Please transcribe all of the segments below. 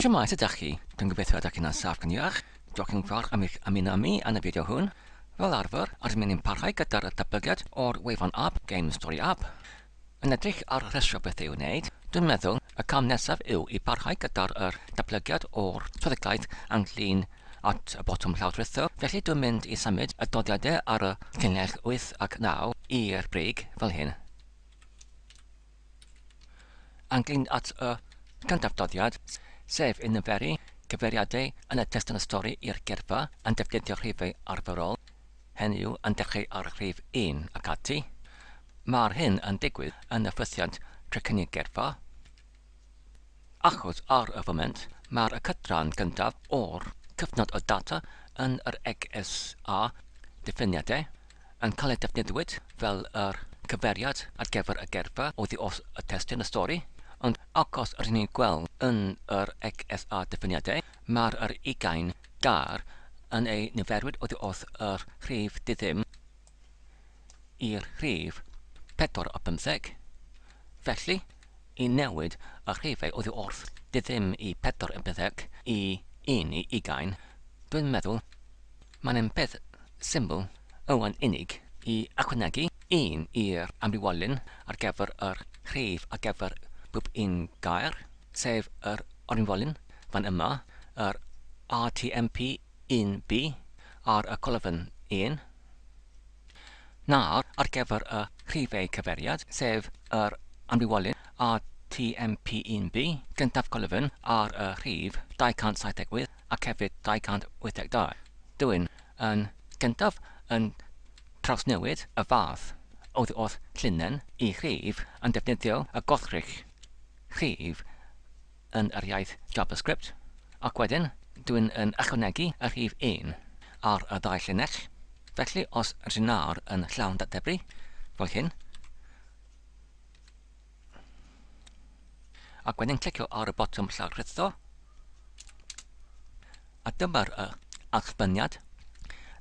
Shwmae, sut ydych chi? Dwi'n gobeithio ydych chi'n saff gan iach. Diolch yn fawr am eich ymuno â mi yn y fideo hwn. Fel arfer, rydym ni'n parhau gyda'r datblygiad o'r wefan app Game Story App. Yn edrych ar rhestr o bethau i'w wneud, dwi'n meddwl y cam nesaf yw i parhau gyda'r yr datblygiad o'r swyddogaeth ynglyn at y botwm llawdrwytho, felly dwi'n mynd i symud y doddiadau ar y llinell 8 ac 9 i'r brig fel hyn. Ynglŷn at y cyntaf doddiad, sef i niferu cyfeiriadau yn y testun y stori i'r geirfa yn defnyddio rhifau arferol, hynny yw yn dechrau ar rhif un ac ati. Mae'r hyn yn digwydd yn y ffwythiant trecynnu geirfa. Achos ar y foment, mae'r cydran gyntaf o'r cyfnod o data yn yr XSA diffiniadau yn cael ei defnyddiwyd fel yr cyfeiriad ar gyfer y geirfa oddi wrth y testun y stori, ond achos rydyn ni'n gweld yn yr XSA diffiniadau, mae'r yr ugain gair yn ei niferwyd oddi wrth yr rhif diddim i'r rhif 4 a 15. Felly, i newid y rhifau oddi wrth diddim i 4 a 15 i 1 i ugain, dwi'n meddwl mae'n un peth syml yw'n unig i ychwanegu un i'r amrywiolyn ar gyfer yr rhif ar gyfer pob un gair, sef yr amrywiolyn fan yma, yr RTMP 1B ar y colofn 1. Nawr, ar gyfer y rhifau cyfeiriad, sef yr amrywiolyn RTMP1B, gyntaf colofn ar y rhif 278 ac hefyd 282. Dw i'n yn gyntaf yn trawsnewid y fath oddi wrth llinell i rhif yn defnyddio y goddrych rhif yn yr iaith JavaScript, ac wedyn dwi'n yn ychwanegu y rhif 1 ar y ddau llinell. Felly os rydyn nawr yn llawn datebru, fel hyn, ac wedyn clicio ar y botwm llawrlwytho, a dyma'r y allbyniad.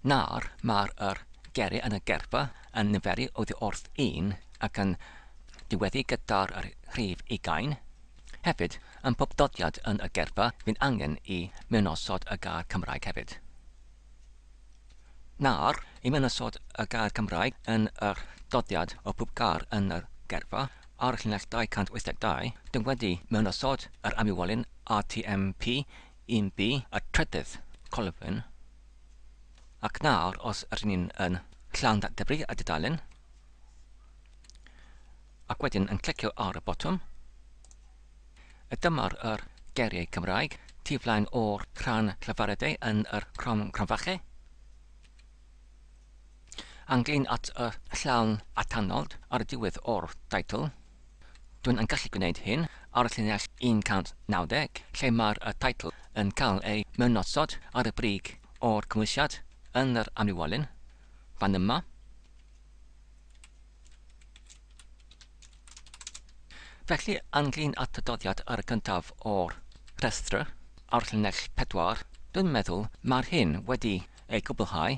Nawr mae'r yr geiriau yn y gerfa yn niferu oddi wrth 1 ac yn diweddu gyda'r rhif ugain. Hefyd, yn pob dodiad yn y gerfa fydd angen i mewnosod y gair Cymraeg hefyd. Nawr, i mewnosod y gair Cymraeg yn yr dodiad o pob gair yn y gerfa, ar y llinell 282, dw wedi mewnosod yr amrywiolyn RTMP 1B y trydydd colofn, ac nawr os ydyn ni'n yn llawn datblygu y dudalen, ac wedyn yn clicio ar y botwm. A dyma'r yr geiriau Cymraeg tu flaen o'r rhan llefaredau yn yr crom cromfache. Ynglyn at y llawn atanod ar y diwedd o'r teitl, dwi'n yn gallu gwneud hyn ar y llinell 190 lle mae'r y teitl yn cael ei mewnosod ar y brig o'r cymhwysiad yn yr amrywiolyn fan yma. Felly, ynglyn â dyddiad ar y cyntaf o'r rhestr ar llinell 4, dwi'n meddwl mae'r hyn wedi ei gwblhau.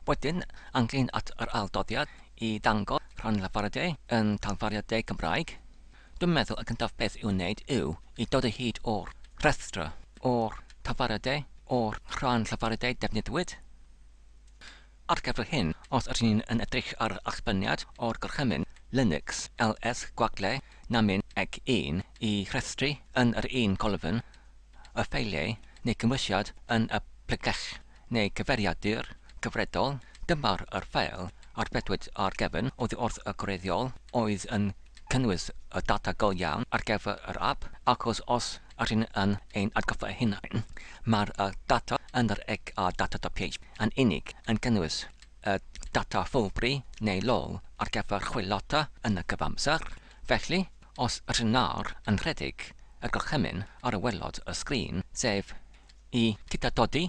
Wedyn, ynglyn at yr ail doddiad i ddangos rhan lafariadau yn talfariadau Cymraeg, dwi'n meddwl y cyntaf beth i'w wneud yw i dod o hyd o'r rhestr o'r talfariadau o'r rhan llafariadau defnyddiwyd. Ar gyfer hyn, os ydyn ni'n yn edrych ar allbyniad o'r gorchymyn Linux ls gwagle namyn ec 1 i rhestru yn yr un colofn y ffeiliau neu gymhwysiad yn y pregell neu cyfeiriadur cyfredol, dyma'r yr ffeil arbedwyd ar gefn oddi wrth y gwreiddiol oedd yn cynnwys y data go iawn ar gyfer yr ap, achos os ydyn yn ein atgoffa eu hunain, mae'r y data yn yr ec a data.php yn unig yn cynnwys y data ffwlbri neu lol ar gyfer chwilota yn y cyfamser. Felly, os ydyn nawr yn rhedeg y gorchymyn ar y waelod y sgrin, sef i cydadodi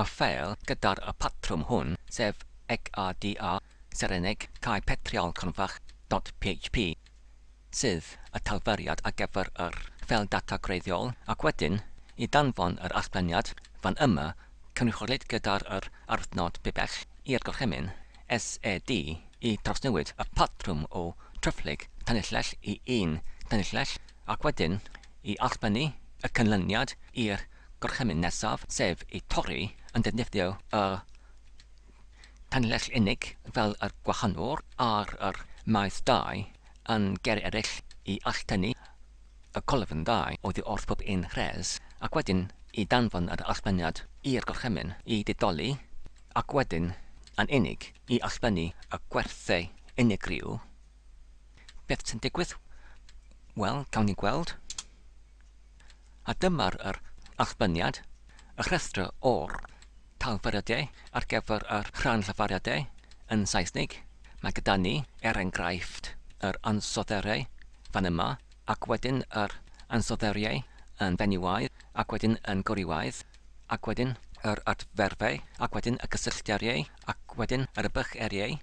y ffeil gyda'r y patrwm hwn, sef ec a da sereneg cae petriol cronfach dot php, sydd y talfyriad ar gyfer yr ffeil data gwreiddiol, ac wedyn i danfon yr allbyniad fan yma cynrychiolid gyda'r yr arwyddnod pibell i'r gorchymyn SED i drawsnewid y patrwm o tryphlyg tanlinell i un tanlinell ac wedyn i allbynnu. y canlyniad i'r gorchymyn nesaf, sef i torri yn defnyddio y tanlinell unig fel yr gwahanwr ar yr maes 2 yn geiriau eraill i alltynnu y colofn 2 oddi wrth pob un rhes, ac wedyn i danfon yr allbyniad i'r gorchymyn i didoli, ac wedyn yn unig i allbynnu y gwerthau unigryw. Beth sy'n digwydd? Wel, cawn ni gweld. A dyma'r yr allbyniad, y rhestr o'r talfyriadau ar gyfer y rhan llafariadau yn Saesneg. Mae gyda ni, er enghraifft, yr ansoddeiriau fan yma, ac wedyn yr ansoddeiriau yn fenywaidd, ac wedyn yn gwrywaidd, ac wedyn yr adferfau, ac wedyn y cysylltiariau, ac wedyn yr bycheriau,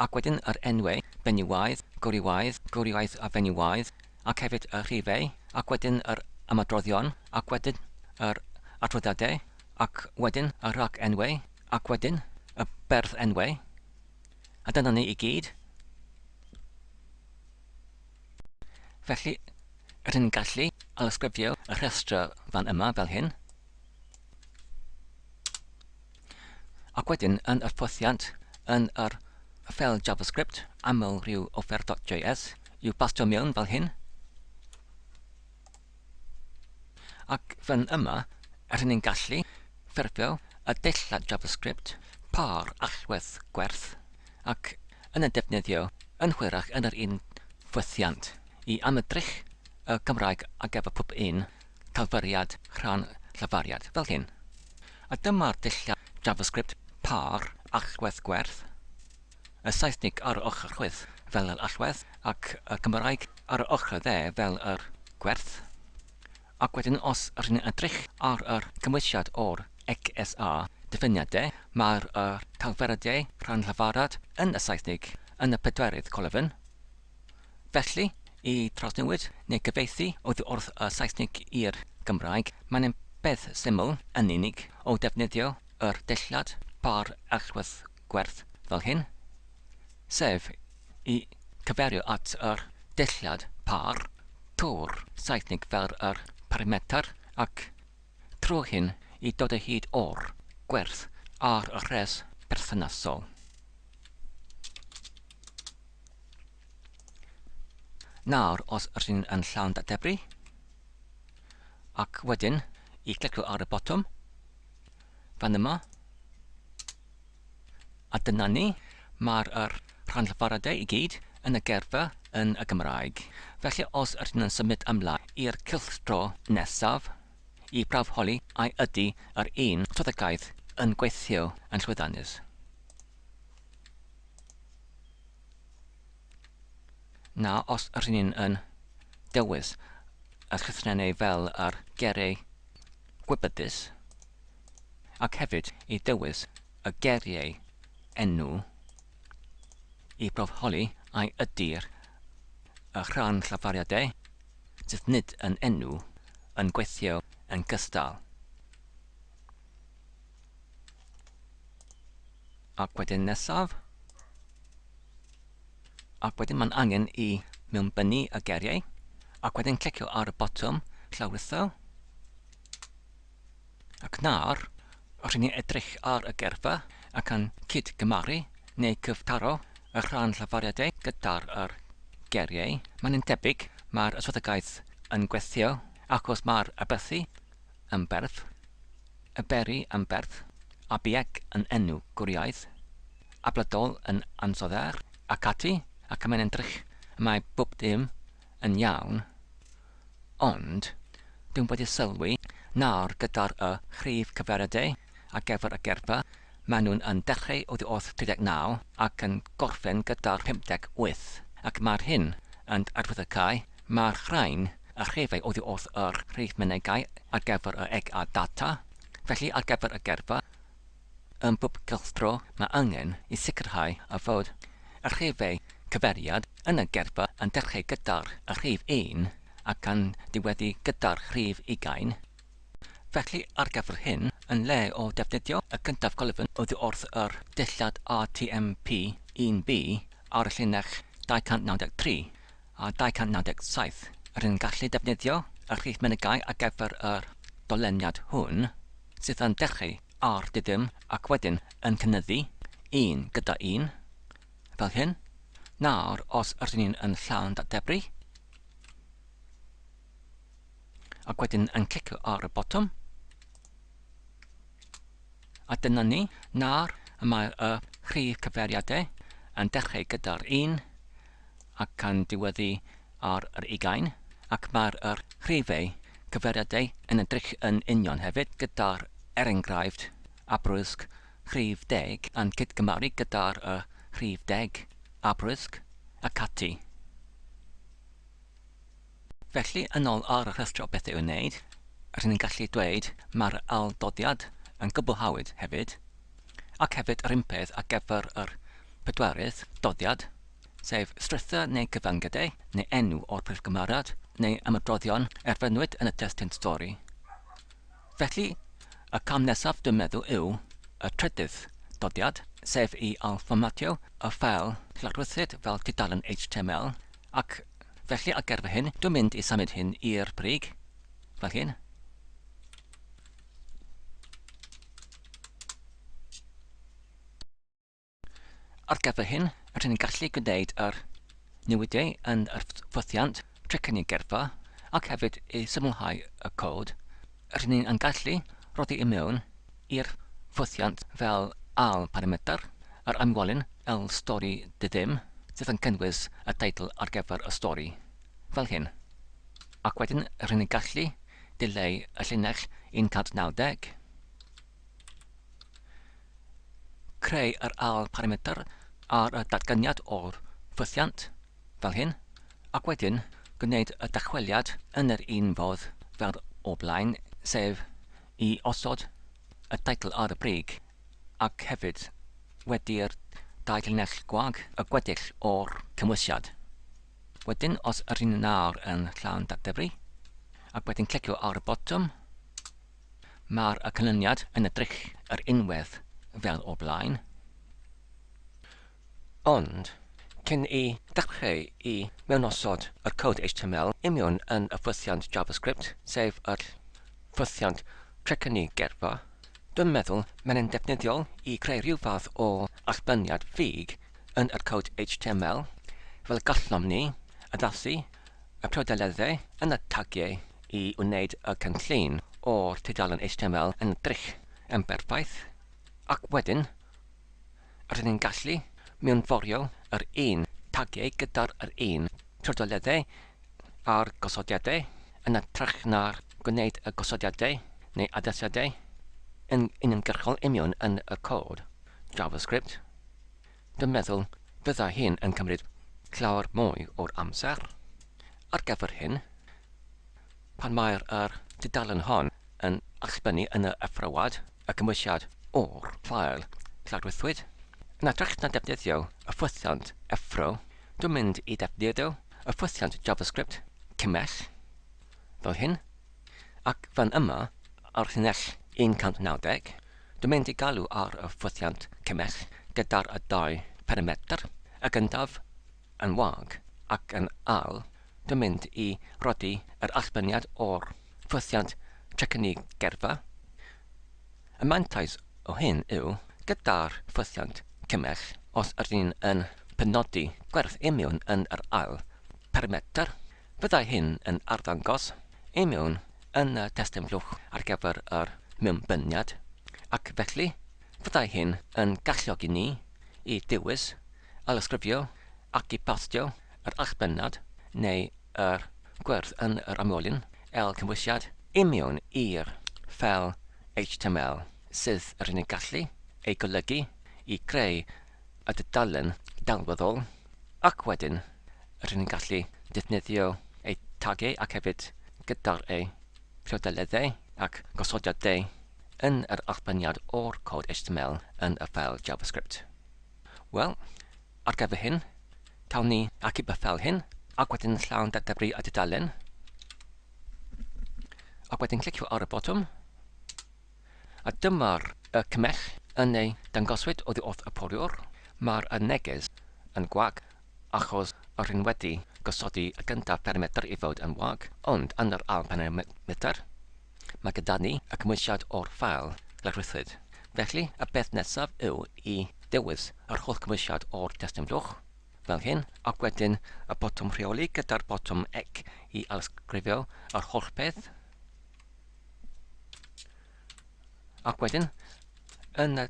ac wedyn yr enwau benywaidd, gwrywaidd, gwrywaidd a fenywaidd, ac hefyd y rhifau, ac wedyn yr ymadroddion, ac wedyn yr adroddiadau, ac wedyn y rhag-enwau, ac wedyn y berth-enwau. A dyna ni i gyd. Felly, rydyn ni'n gallu ailysgrifio y rhestr fan yma fel hyn. Ac wedyn yn yr ffwythiant yn yr ffeil JavaScript aml rhyw offer.js i'w bastio mewn fel hyn. Ac fan yma, rydyn ni'n gallu ffurfio y dillad JavaScript par allwedd gwerth ac yn y defnyddio yn hwyrach yn yr un ffwythiant i amdrych y Gymraeg ar gyfer pob un talfyriad rhan llafariad, fel hyn. A dyma'r dulliau JavaScript par allwedd gwerth, y Saesneg ar yr ochr chwith fel yr allwedd ac y Cymraeg ar yr ochr dde fel yr gwerth. Ac wedyn os rydyn ni'n edrych ar yr cymwysiad o'r XSA diffiniadau, mae'r yr talfyriadau rhan llafarad yn y Saesneg yn y pedwerydd colofn. Felly, i trawsnewid neu gyfieithu oddi wrth y Saesneg i'r Gymraeg, mae'n un peth syml yn unig o ddefnyddio yr dillad pâr allwedd gwerth fel hyn, sef i cyfeirio at yr dillad pâr tŵr Saesneg fel yr parametr ac trwy hyn i dod o hyd o'r gwerth ar y rhes perthnasol. Nawr, os rydyn yn llawn datebru, ac wedyn i clicio ar y botwm, fan yma, a dyna ni, mae'r yr rhan llafaradau i gyd yn y gerfa yn y Gymraeg. Felly os ydyn yn symud ymlaen i'r cylchdro nesaf, i brawf holi ai ydy yr un swyddogaeth yn gweithio yn llwyddiannus. Na, os rŷn ni'n yn dewis y llythrennau fel yr geiriau gwybodus, ac hefyd i ddewis y geiriau enw i brofholi ai ydy'r y rhan llafariadau sydd nid yn enw yn gweithio yn gystal. Ac wedyn nesaf. Ac wedyn mae'n angen i mewnbynnu y geiriau. Ac wedyn clicio ar y botwm llawrytho. Ac nawr, rydyn ni'n edrych ar y gerfa ac yn cyd-gymaru neu cyftaro y rhan llafariadau gyda'r yr geiriau. Mae'n debyg, mae'r swyddogaeth yn gweithio achos mae'r aberthu yn berf. Y Beri yn berth, a Biec yn enw gwriaidd, a Bladol yn ansoddair, ac ati, ac mae'n edrych y mae bob dim yn iawn, ond dwi'm wedi sylwi nawr gyda'r y rhif cyfeiriadau ar gyfer y geirfa, maen nhw'n yn dechrau oddi wrth 39 ac yn gorffen gyda'r 58, ac mae'r hyn yn arwyddocau, mae'r rhain y rhifau oddi wrth yr rhif mynegai ar gyfer y eg a data. Felly, ar gyfer y geirfa, ym mhob cylchdro mae angen i sicrhau y fod y rhifau cyfeiriad yn y geirfa yn dechrau gyda'r rhif un ac yn diweddu gyda'r rhif ugain. Felly, ar gyfer hyn, yn lle o defnyddio y cyntaf colofn oddi wrth yr dillad RTMP 1B ar y llinell 293, a 297. Rydyn ni'n gallu defnyddio. y rhif mynegai ar gyfer yr doleniad hwn, sydd yn dechrau ar diddim ac wedyn yn cynyddu un gyda un, fel hyn. Nawr, os ydyn ni'n yn llawn datdebru, ac wedyn yn clicio ar y botwm, a dyna ni, nawr y mae y rhif cyfeiriadau yn dechrau gyda'r un ac yn diweddu ar yr ugain, ac mae'r yr rhifau cyfeiriadau yn edrych yn union hefyd gyda'r er enghraifft abrwysg rhif deg yn cydgymaru gyda'r y rhif deg abrwysg ac ati. Felly, yn ôl ar y rhestr o bethau i'w wneud, rydyn ni'n gallu dweud mae'r ail-doddiad yn gwblhawyd hefyd, ac hefyd yr un peth ar gyfer yr pedwerydd doddiad, sef strwythur neu cyfangyde, neu enw o'r prif gymeriad, neu ymadroddion erfynwyd yn y testun stori. Felly, y cam nesaf dwi'n meddwl yw y trydydd doddiad, sef i ail-fformatio y ffeil lawrlwythid fel tudalen HTML, ac felly ar gyfer hyn, dwi'n mynd i symud hyn i'r brig, fel hyn. Ar gyfer hyn, rydyn ni'n gallu gwneud yr newidiau yn yr ffwythiant trecynnu geirfa ac hefyd i symlhau y cod. Rydyn ni'n yn gallu rhoddi i mewn i'r ffwythiant fel ail parametr yr amwelyn el stori dy ddim sydd yn cynnwys y teitl ar gyfer y stori, fel hyn. Ac wedyn rydyn ni'n gallu dileu y llinell 190. Creu yr ail parametr ar y datganiad o'r ffwythiant, fel hyn, ac wedyn gwneud y dychweliad yn yr un fodd fel o blaen, sef i osod y teitl ar y brig ac hefyd wedi'r dau linell gwag y gweddill o'r cymwysiad. Wedyn, os yr un nawr yn llawn datdefru, ac wedyn clicio ar y botwm, Mae'r y canlyniad yn edrych yr unwedd fel o'r blaen. Ond, cyn i ddechrau i mewnosod yr cod HTML i mewn yn y ffwythiant JavaScript, sef yr ffwythiant trecynnu geirfa, dwi'n meddwl mae'n defnyddiol i creu rhyw fath o allbyniad ffug yn yr cod HTML, fel y gallom ni addasu y priodeleddau yn y tagiau i wneud y cynllun o'r tudalen HTML yn edrych yn berffaith, ac wedyn rydyn ni'n gallu mewnforio yr un tagiau gyda'r yr un priodeleddau a'r gosodiadau yn hytrach na'r gwneud y gosodiadau neu addasiadau yn uniongyrchol union yn y cod JavaScript. Dwi'n meddwl byddai hyn yn cymryd llawer mwy o'r amser. Ar gyfer hyn, pan mae'r yr tudalen hon yn allbynnu yn y effroad, y cymwysiad o'r ffael lladwithwyd, yn hytrach na defnyddio y ffwythiant effro, dwi'n mynd i ddefnyddio y ffwythiant JavaScript cymell, fel hyn. Ac fan yma, ar llinell 190, dwi'n mynd i galw ar y ffwythiant cymell gyda'r y dau parametr, y gyntaf yn wag ac yn ail, dwi'n mynd i rodi yr allbyniad o'r ffwythiant trecynnu geirfa. Y mantais o hyn yw, gyda'r ffwythiant cymell, os ydyn ni'n yn penodi gwerth imiwn yn yr ail parametr, Byddai hyn yn arddangos i mewn yn y testun blwch ar gyfer yr mewnbyniad, ac felly fyddai hyn yn galluogi ni i ddewis, ailysgrifio ac i bostio yr allbynnad neu yr gwerth yn yr amwelyn el cymhwysiad i mewn i'r ffeil HTML sydd yr unig gallu ei golygu i greu y dudalen delweddol ac wedyn rydyn ni'n gallu defnyddio eu tagiau ac hefyd gyda'r eu priodeleddau ac gosodiadau yn yr allbyniad o'r cod HTML yn y ffeil JavaScript. Wel, ar gyfer hyn, cawn ni achub y ffeil hyn ac wedyn llawn dadebru y dudalen ac wedyn clicio ar y botwm A dyma'r y cymell yn ei dangoswyd oddi wrth y poriwr. Mae'r y neges yn gwag achos yr hyn wedi gosodi y gyntaf parametr i fod yn wag, ond yn yr ail parametr, mae gyda ni y cymhwysiad o'r ffael lawrlwythwyd. Felly, y peth nesaf yw i dewis yr holl cymhwysiad o'r testun blwch, fel hyn, ac wedyn y botwm rheoli gyda'r botwm ec i ailysgrifio yr holl peth. Ac wedyn, yn y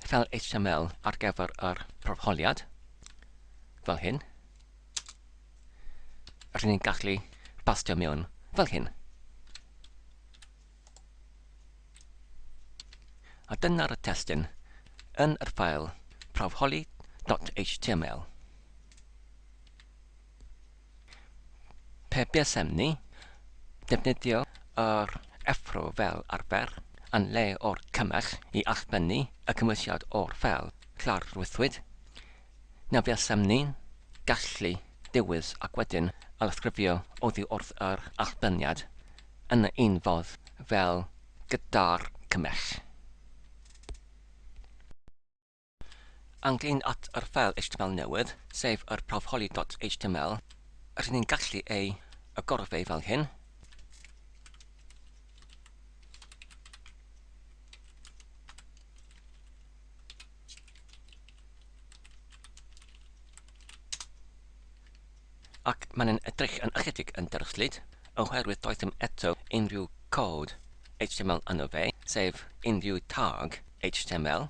ffeil HTML ar gyfer yr profholiad, fel hyn, rydyn ni'n gallu pastio mewn fel hyn. A dyna'r testun yn yr ffael prawfholi.html. Pe buasem ni defnyddio yr effro fel arfer yn lle o'r cymell i allbynnu y cymwysiad o'r ffeil llarwythwyd, na fuasem ni'n gallu dewis ac wedyn ailysgrifio oddi wrth yr allbyniad yn y un fodd fel gyda'r cymell. Ynglyn at yr ffeil HTML newydd, sef yr prawfholi.html, rydyn ni'n gallu ei agorfeu fel hyn. Ac mae'n edrych yn ychydig yn dryslyd, oherwydd doedd dim eto unrhyw cod HTML yno fe, sef unrhyw tag HTML.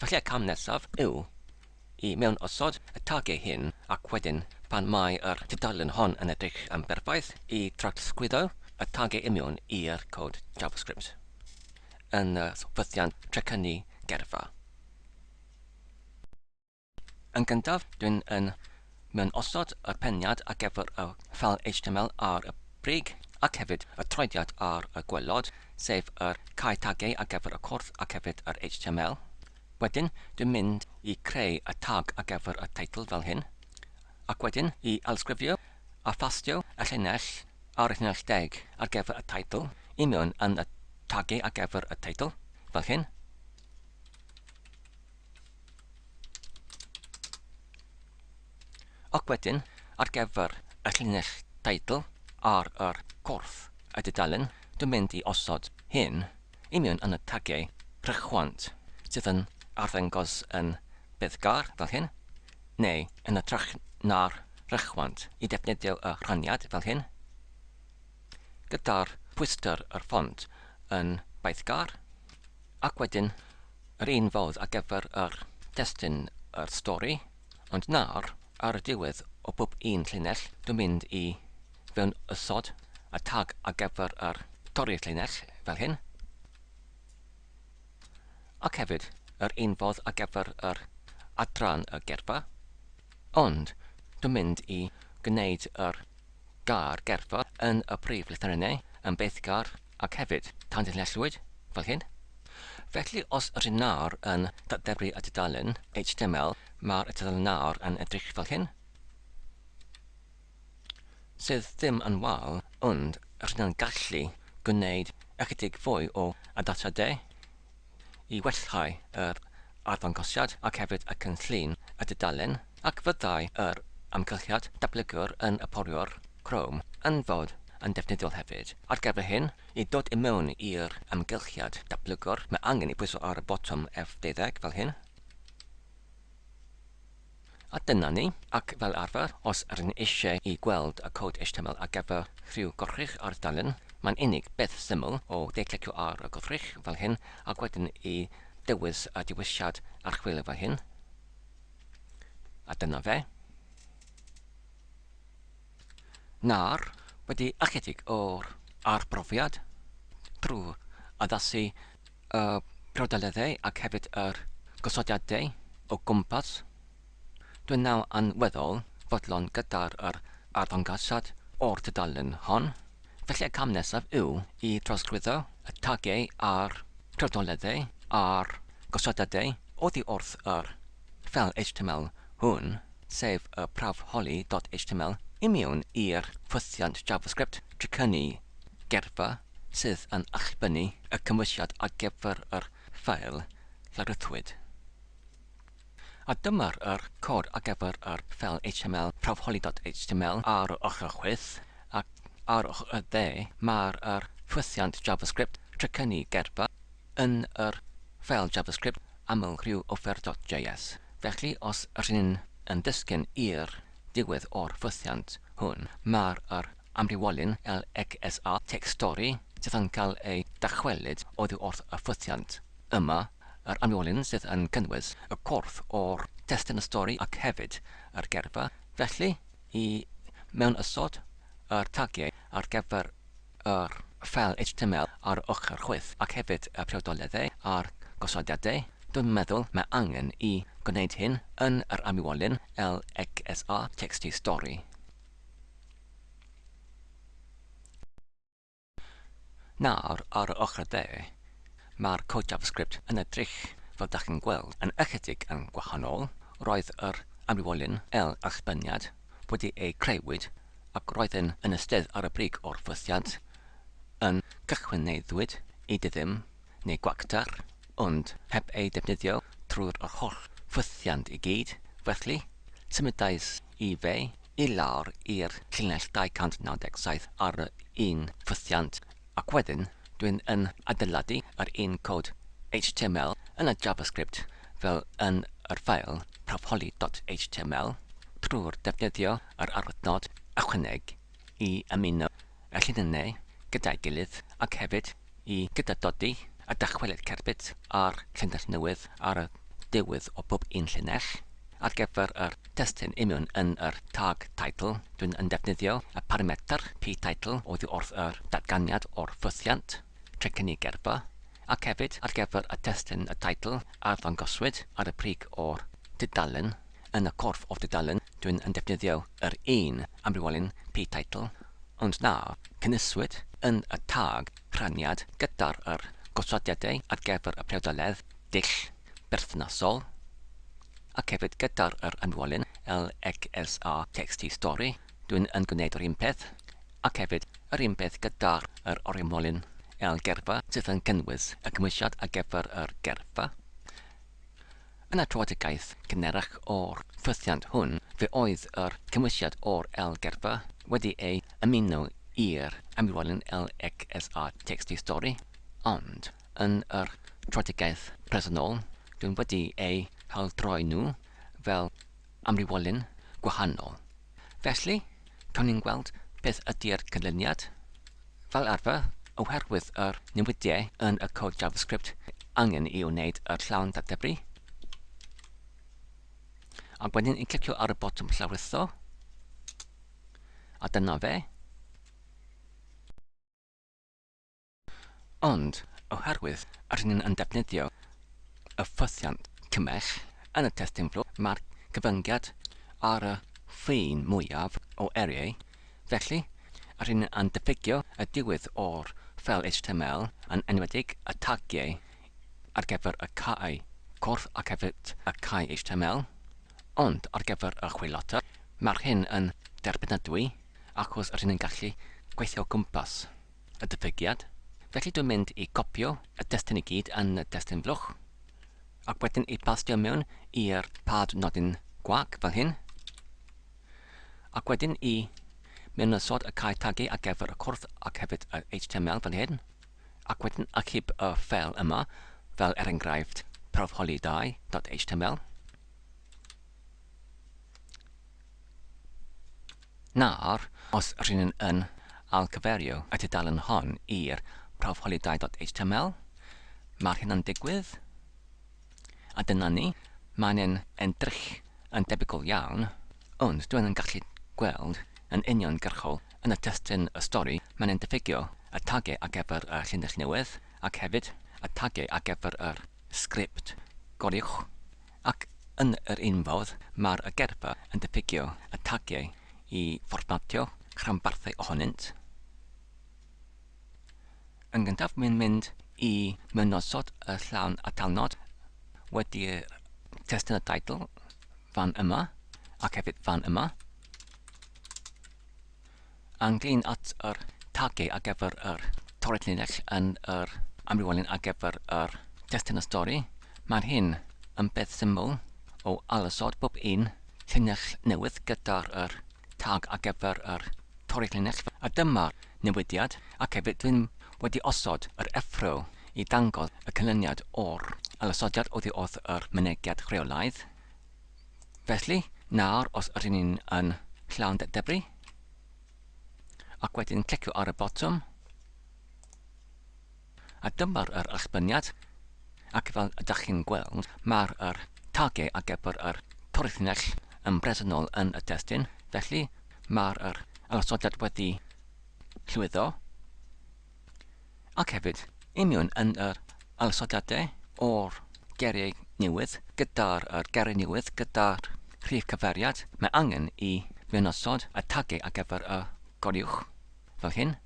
Felly y cam nesaf yw i mewn osod y tagiau hyn ac wedyn pan mae yr tudalen hon yn edrych yn berffaith i trawsglwyddo y tagiau i mewn i'r cod JavaScript yn y ffythiant trecynnu gerfa. Yn gyntaf, dwi'n yn mewn osod y peniad ar gyfer y ffeil HTML ar y brig ac hefyd y troediad ar y gwaelod, sef yr cau tagiau ar gyfer y corff ac hefyd yr HTML. Wedyn, dwi'n mynd i creu y tag ar gyfer y teitl fel hyn, ac wedyn i ailsgrifio a phastio y llinell ar y llinell deg ar gyfer y teitl i mewn yn y tagiau ar gyfer y teitl, fel hyn. Ac wedyn, ar gyfer y llinell teitl ar yr corff y dudalen, dwi'n mynd i osod hyn i mewn yn y tagiau rhychwant sydd yn arddangos yn beiddgar fel hyn, neu yn hytrach na'r rhychwant i ddefnyddio y rhaniad fel hyn, gyda'r pwystr yr ffont yn beiddgar, ac wedyn Yr un fodd ar gyfer yr destun yr stori, ond nawr, ar y diwedd o bob un llinell, dwi'n mynd i fewn ysod y tag ar gyfer yr torri'r llinell, fel hyn. Ac hefyd, yr un fodd ar gyfer yr adran y gerfa, ond dwi'n mynd i gwneud yr gair gerfa yn y prif lythrennau yn beiddgar ac hefyd tanlinellwyd, fel hyn. Felly os ydyn nawr yn datblygu y tudalen HTML, mae'r tudalen nawr yn edrych fel hyn, sydd ddim yn wael, ond rydyn yn gallu gwneud ychydig fwy o addasiadau i wellhau yr arddangosiad ac hefyd y cynllun y dudalen, ac fyddai yr amgylchiad datblygwr yn y poriwr Chrome yn fod yn defnyddiol hefyd. Ar gyfer hyn, i dod i mewn i'r amgylchiad datblygwr, mae angen i pwyso ar y botwm F12 fel hyn. A dyna ni, ac fel arfer, os ydyn ni eisiau i gweld y cod HTML ar gyfer rhyw gorchrych ar dudalen, mae'n unig beth syml o dde-clicio ar y gorchrych fel hyn ac wedyn i dewis y dewisiad archwilio fel hyn. A dyna fe. Nawr, wedi ychydig o'r arbrofiad trwy addasu y priodeleddau ac hefyd yr gosodiadau o gwmpas, dwi'n nawr yn weddol fodlon gyda'r yr arddangosiad o'r tudalen hon. Felly y cam nesaf yw i drosglwyddo y tagiau a'r priodoleddau a'r gosodiadau oddi wrth yr ffeil HTML hwn, sef y prawfholi.html, i mewn i'r ffwythiant JavaScript trecynnu geirfa sydd yn allbynnu y cymwysiad ar gyfer yr ffeil lawrlwythwyd. A dyma'r yr cod ar gyfer yr ffeil HTML prawfholi.html ar yr ochr chwith, ac ar ochr y dde mae'r yr ffwythiant JavaScript trecynnu geirfa yn yr ffeil JavaScript amlrhyw offer.js. Felly os rydyn ni'n yn disgyn i'r diwedd o'r ffwythiant hwn, mae'r yr amrywiolyn LXA text stori sydd yn cael ei dychwelyd oddi wrth y ffwythiant yma, yr amrywiolyn sydd yn cynnwys y corff o'r testun y stori ac hefyd yr geirfa. Felly, i mewn ysod yr tagiau ar gyfer yr ffeil HTML ar ochr chwith ac hefyd y priodoleddau a'r gosodiadau, dwi'n meddwl mae angen i gwneud hyn yn yr amrywiolyn LXA text i stori. Nawr, ar y ochr dde, mae'r cod JavaScript yn edrych, fel dach chi'n gweld, yn ychydig yn gwahanol. Roedd yr amrywiolyn L allbyniad wedi ei creuwyd ac roedd yn yn eistedd ar y brig o'r ffwythiant yn cychwyn neu ddwyd i diddim neu gwacter, ond heb ei defnyddio trwy'r yr holl ffwythiant i gyd. Felly, symudais i fe i lawr i'r llinell 297 ar yr un ffwythiant ac wedyn dwi'n yn adeiladu yr un cod HTML yn y JavaScript fel yn yr ffeil prawfholi.html trwy'r defnyddio yr arwyddnod ychwaneg i ymuno y llinynau gyda'i gilydd ac hefyd i gydadodi a dychwelyd cerbyd a'r llinell newydd ar y diwedd o bob un llinell. Ar gyfer yr testun union yn yr tag title, dwi'n yn defnyddio y parametr p-title oddi wrth yr datganiad o'r ffwythiant, trecynnu geirfa, ac hefyd ar gyfer y testun y title a ddangoswyd ar y brig o'r dudalen, yn y corff o'r dudalen, dwi'n yn defnyddio yr un amrywiolyn p-title, ond na cynhwyswyd yn y tag rhaniad gyda'r yr gosodiadau ar gyfer y priodoledd dull berthnasol, ac hefyd gyda'r yr amrywiolyn LXA text i stori, dwi'n yn gwneud yr un peth, ac hefyd yr un peth gyda'r yr amrywiolyn L gerfa sydd yn cynnwys y cymhwysiad ar gyfer yr gerfa. Yn y tröedigaeth gynharach o'r ffwythiant hwn, fe oedd yr cymhwysiad o'r L gerfa wedi ei ymuno i'r amrywiolyn LXA text i stori, ond yn yr tröedigaeth presennol, dwi'n wedi eu haildroi nhw fel amrywiolyn gwahanol. Felly, cawn ni'n gweld beth ydy'r canlyniad. Fel arfer, oherwydd yr newidiau yn y cod JavaScript, angen i wneud yr llawn datebru. Ac wedyn i clicio ar y botwm llawrytho. A dyna fe. Ond, oherwydd rydyn ni'n yn defnyddio y ffwythiant cymell yn y testun fflwc, mae'r cyfyngiad ar y ffin mwyaf o eiriau, felly rydyn ni'n yn diffygio y diwedd o'r ffeil HTML, yn enwedig y tagiau ar gyfer y cae corff ac hefyd y cae HTML. Ond ar gyfer y chwilota, mae'r hyn yn derbynadwy achos rydyn ni'n gallu gweithio o gwmpas y diffygiad. Felly dwi'n mynd i gopio y destun i gyd yn y destun blwch, ac wedyn i pastio mewn i'r pad nodyn gwag fel hyn, ac wedyn i mewnosod y cae tagu ar gyfer y cwrdd ac hefyd y HTML fel hyn, ac wedyn achub y ffeil yma fel er enghraifft prawfholi2.html. Nawr, os rŷn yn ailgyfeirio y tudalen hon i'r prawfholiday.html, mae'r hynna'n digwydd. A dyna ni, mae'n yn edrych yn debygol iawn, ond dwi'n yn gallu gweld yn uniongyrchol yn y testun y stori, mae'n yn diffygio y tagiau ar gyfer y llinell newydd ac hefyd y tagiau ar gyfer yr sgript goruwch. Ac yn yr un fodd, mae'r agerfa yn diffygio y tagiau i fformatio rhanbarthau ohonynt. Yn gyntaf, mae'n mynd i mewnosod y llawn atalnod wedi'r testun y teitl fan yma ac hefyd fan yma. Ynglyn at yr tagiau ar gyfer yr torri llinell yn yr amrywiolyn ar gyfer yr testun y stori, mae'r hyn yn beth syml, o ailosod bob un llinell newydd gyda'r yr tag ar gyfer yr torri llinell a dyma'r newidiad ac hefyd dwi'n wedi osod yr effro i ddangos y canlyniad o'r ailosodiad oddi wrth yr mynegiad rheolaidd. Felly, nawr os ydyn ni'n yn llawn debri ac wedyn clicio ar y botwm A dyma'r yr allbyniad, ac fel ydych chi'n gweld, mae'r yr tagiau ar gyfer yr torri-llinell yn bresennol yn y testun, felly mae'r yr ailosodiad wedi llwyddo. Ac hefyd, i mewn yn yr ailosodiadau o'r geiriau newydd gyda'r yr geiriau newydd gyda'r rhif cyfeiriad, mae angen i mewnosod y tagiau ar gyfer y goruwch, fel hyn.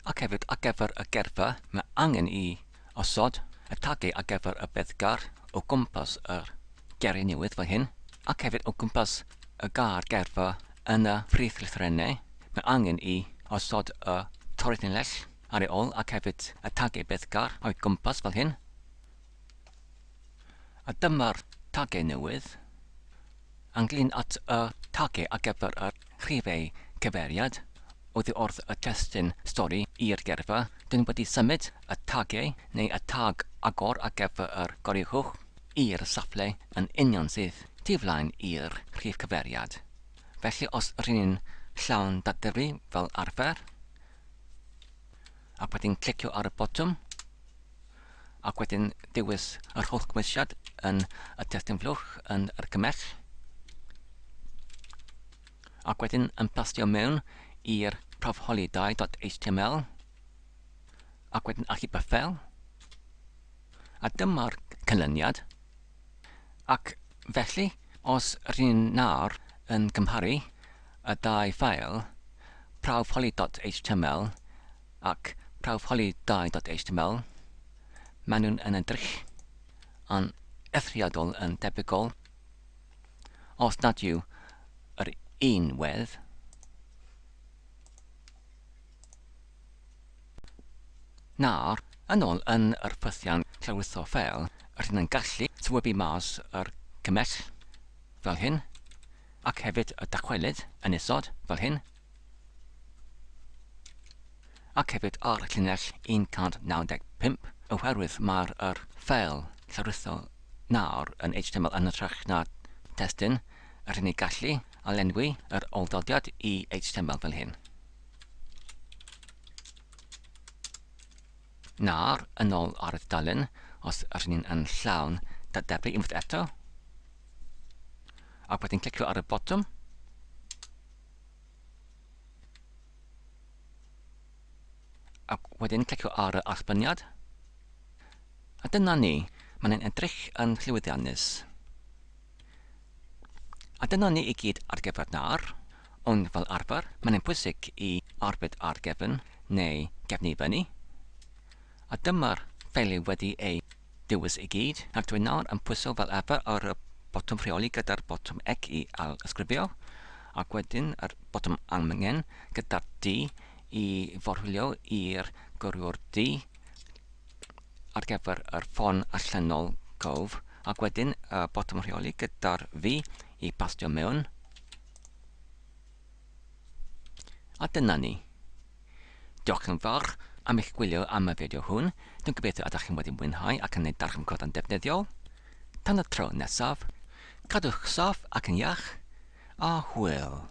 Ac hefyd ar gyfer y gerfa, mae angen i osod y tagiau ar gyfer y beddgar o gwmpas yr geiriau newydd fel hyn, ac hefyd o gwmpas y gair gerfa yn y prif lythrennau, mae angen i osod y torri-llinell ar ei ôl ac hefyd y tagiau beddgar o'i gwmpas fel hyn. A dyma'r tagiau newydd. Ynglŷn at y tagiau ar gyfer y rhifau cyfeiriad oddi wrth y testun stori i'r geirfa, dyn wedi symud y tagiau neu y tag agor ar gyfer yr goruwch i'r safle yn union sydd tu flaen i'r rhif cyfeiriad. Felly os rŷn ni'n llawn dadfyru fel arfer, ac wedyn clicio ar y botwm, ac wedyn dewis yr holl gymwysiad yn y testun flwch yn yr cymell, ac wedyn yn pastio mewn i'r prawfholi2.html, ac wedyn achub y ffeil, a dyma'r canlyniad. Ac felly, os rŷn ni nawr yn cymharu y ddau ffael, prawfholi.html ac prawfholi2.html, maen nhw'n yn edrych yn eithriadol yn debygol, os nad yw yr un wedd. Nawr, yn ôl yn yr ffythiant llawrytho ffeil, rydyn yn gallu swybu mas yr cymell, fel hyn, ac hefyd y dychwelyd yn isod, fel hyn, ac hefyd ar llinell 195, oherwydd mae'r yr ffeil llawrytho nawr yn HTML yn hytrach na testun, rydyn ni'n gallu ailenwi yr ôl-ddodiad i HTML fel hyn. Nawr, yn ôl ar y dudalen, os ydyn ni'n yn llawn dadebru unwaith eto, ac wedyn clicio ar y botwm, ac wedyn clicio ar y allbyniad, a dyna ni, mae'n edrych yn llwyddiannus. A dyna ni i gyd ar gyfer nawr, ond fel arfer, mae'n bwysig i arbed ar gefn neu gefn i fyny. A dyma'r ffeiliau wedi eu dewis i gyd, ac dwi nawr yn pwyso fel arfer ar y botwm rheoli gyda'r botwm ec i ail-ysgrifio, ac wedyn yr botwm amgen gyda'r D i forwylio i'r gyrrwr D ar gyfer yr ffon allanol cof ac wedyn y botwm rheoli gyda'r V i pastio mewn. A dyna ni. Diolch yn fawr am eich gwylio am y fideo hwn. Dwi'n gobeithio ydych chi'n wedi mwynhau ac yn ei darganfod yn defnyddiol. Tan y tro nesaf, cadwch saff ac yn iach, a hwyl!